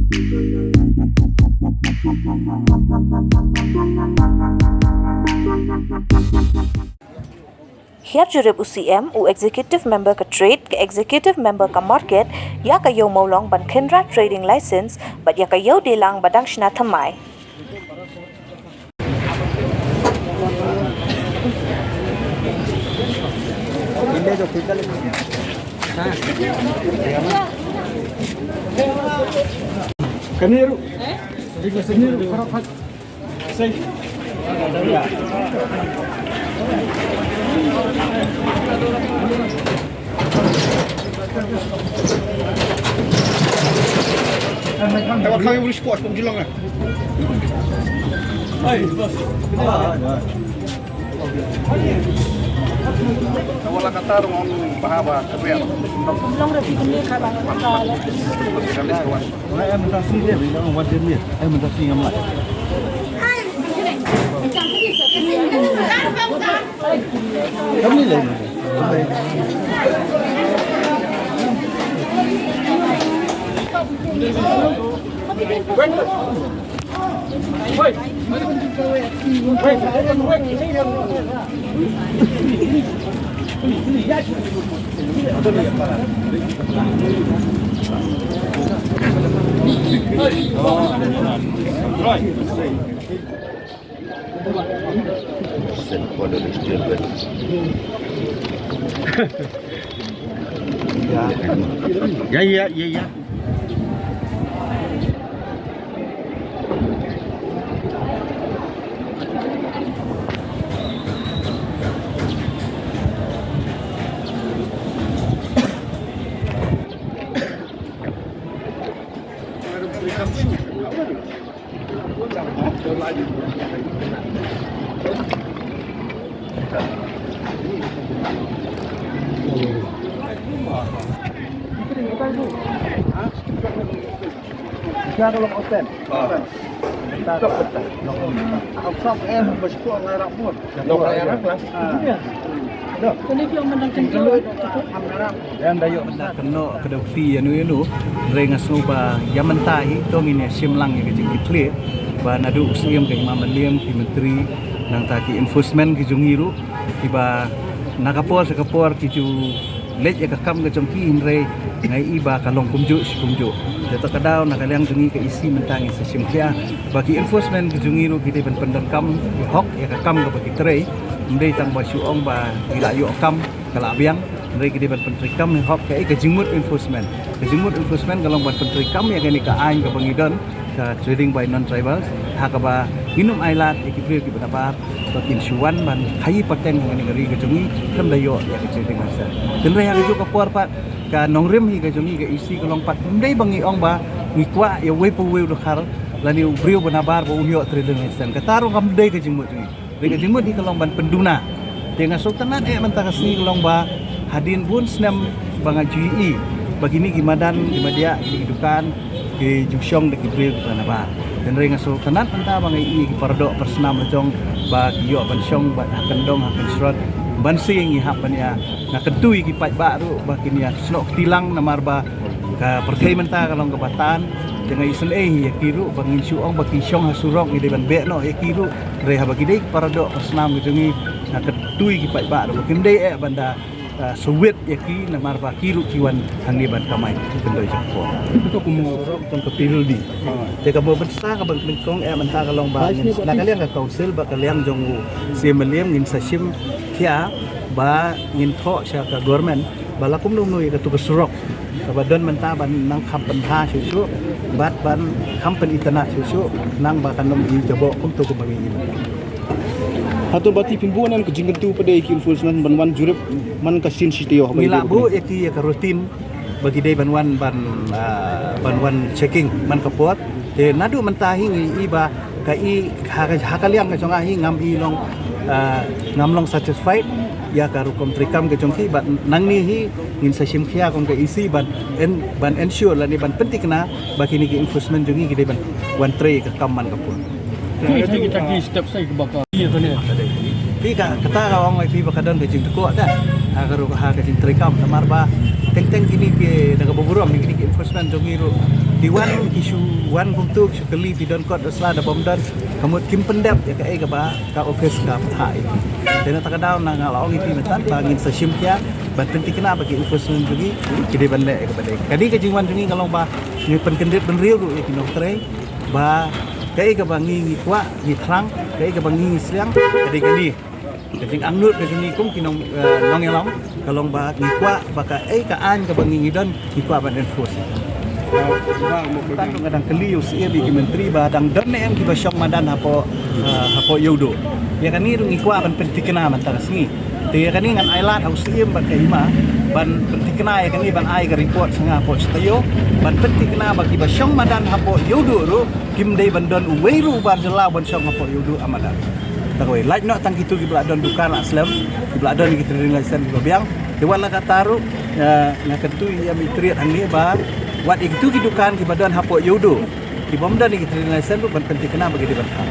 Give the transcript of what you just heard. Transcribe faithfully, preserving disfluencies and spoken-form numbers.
Hiar jurip u C M, u Executive Member ka Trade, ka Executive Member ka Market, ïa ka Ïew Mawlong ban khynra trading license, bad ïa ka Ïew Dilang ba dang shna thymmai. Kaniru. Kaniru, Ya, ya, ya, ya. Ïa da ïoh bynta kynnoh ka dei u kti ïano ïano. Hynrei nga sngew ba ïa mynta hi to ngin ïa shim lang ïa ka jingkitkhlieh ba naduh u Syiem, ka Hima Mylliem, ki myntri, nangta ki enforcement ki jong ngi ruh, kiba na ka por sha ka por ki ju leit ïa ka kam ka jong ki, hynrei nga i ba ka long kumjuh shi kumjuh. Te to ka daw na ka liang jong ngi ka E C mynta ngin sa shim khia ba ki enforcement ki jong ngi ruh ki dei ban pyndonkam ki hok ïa ka kam kaba ki trei. Ym dei tang ba shu ong ba ki la ïoh kam ka la biang, hynrei ki dei ban pyntreikam ïa hok, kaei ka jingmut enforcement. Ka jingmut enforcement ka long ban pyntreikam ïa kane ka aiñ kaba ngi don, ka trading by non-tribals, ha kaba ngin ym ailad ïa ki briew kiba nabar ba kin shu wan ban khaïi pateng ha kane ka ri ka jong ngi, khlem da ïoh ïa ka trading license. Hynrei ha kajuh ka por pat ka nongrim hi ka jong ngi ka E C ka long pat, ym dei ba ngi ong ba ngi kwah ïa uwei pa uwei u dkhar lane u briew ba nabar ba un ïoh trading license. Kata ruh kam dei ka jingmut jong ngi. Te ka jingmut hi ka long ban pynduna. Te nga sngewtynnat eh mynta ka sngi ka long ba hadien bun snem ba nga ju ïohi ba kine ki madan, ki madiah, kine ki dukan ki ju shong da ki briew kiba nabar. Hynrei nga sngewtynnat mynta ba nga ïohi ki paradoh parasnam la jong ba ki ïoh ban shong bad ha kyndong ha kynshrot ban sing, ngi hap ban ïa, nga kyntu ïa ki paidbah ruh ba kin ïa snoh kti lang namar ba ka pyrthei mynta ka long kaba tan. Te nga isynei hi ïa ki ruh ba ngin shu ong ba ki shong ha surok ngi dei ban beh noh ïa ki ruh. Hynrei haba ki dei ki paradoh parasnam ki jong ngi, nga kyntu ïa ki paidbah ruh ba kim dei eh ban da, ah, sawit ïa ki namar ba ki ruh ki wan hangne ban kamai. Ki kyndoi jong ka por. Ito kumno surok jong ka P W D. Te kaba mynta kaba nyngkong eh mynta ka long ba ngin, na ka liang ka council bad ka liang jong u Syiem Mylliem ngin sa shim khia ba ngin thoh sha ka government ba la kumno kumno ïa katu ka surok kaba don mynta ban nang kham pynbha shuh shuh bad ban kham pynitynnad shuh shuh, nang ba kan ym i jaboh kumto kumba ngi i. Hato ba ti phin buh ne em ka jingkyntu pat ïa ki enforcement ban wan jurip man ka sien shi taïew? Ngi la buh ïa ki ïa ka routine ba ki dei ban wan ban, ah, ban wan checking man ka por. Te naduh mynta hi ngi i ba ka i ha ka, ha ka liang ka jong nga hi ngam i long, ah, ngam long satisfied ïa ka rukom treikam ka jong ki, bad nangne hi ngin sa shim khia kum ka E C ban en-, ban ensure lane ban pynthikna ba kine ki enforcement jong ngi ki dei ban wan trei ka kam man ka por. Ki, ki, ki step sa ki ba ka ïa kane. Ki ka, kata ka ong ai phi ba ka don ka jingtkuh ta. Ha ka ruh ha ka jingtrei kam, namar ba teng teng kine ki da kaba burom ïa kine ki enforcement jong ngi ruh. Ki wan ki shu wan kumtu ki shu kylli, phi don kot da sla da bym don. Ka mut kim pyndep ïa kaei kaba ka office ka pynthah ïa ki. Te na kata ka daw nga la ong ïa phi mynta ba ngin sa shim khia ban pynthikna ba ki enforcement jong ngi ki dei ban leh ïa kaba dei. Kane ka jingwan jong ngi ka long ba ngi pynkyndit bynriew ruh ïa ki nongtrei ba kaei kaba ngi ngi kwah ngi thrang, kaei kaba ngi ngi sliang, ka dei kane. Ka jingangnud ka jong ngi kum ki nong, eh, nongïalam ka long ba ngi kwah ba kaei ka aiñ kaba ngi ngi don ngi kwah ban enforce. Tang ka dang kylli ïa u Syiem ïa ki Myntri ba dang don ne em kiba shong madan hapoh, eh, hapoh Ïewduh. Ïa kane ruh ngi kwah ban pynthikna mynta ka sngi. Te ïa kane ngan ailad ha u Syiem bad ka Hima ban pynthikna ïa kane, ban ai ka report sha nga hapoh Sha Taïew ban pynthikna ba kiba shong madan hapoh Ïewduh ruh kim dei ban don uwei ruh uba jylla ban shong hapoh Ïewduh ha madan. Tang kawei, lait noh tang kito kiba la don dukan la slem, kiba la don ki trading license kiba biang. Te wat la katta ruh, eh, nga kyntu ïa i Myntri hangne ba wat ïa kito ki dukan kiba don hapoh Ïewduh, ki bym don ki trading license ruh ban pynthikna ba ki dei ban khang.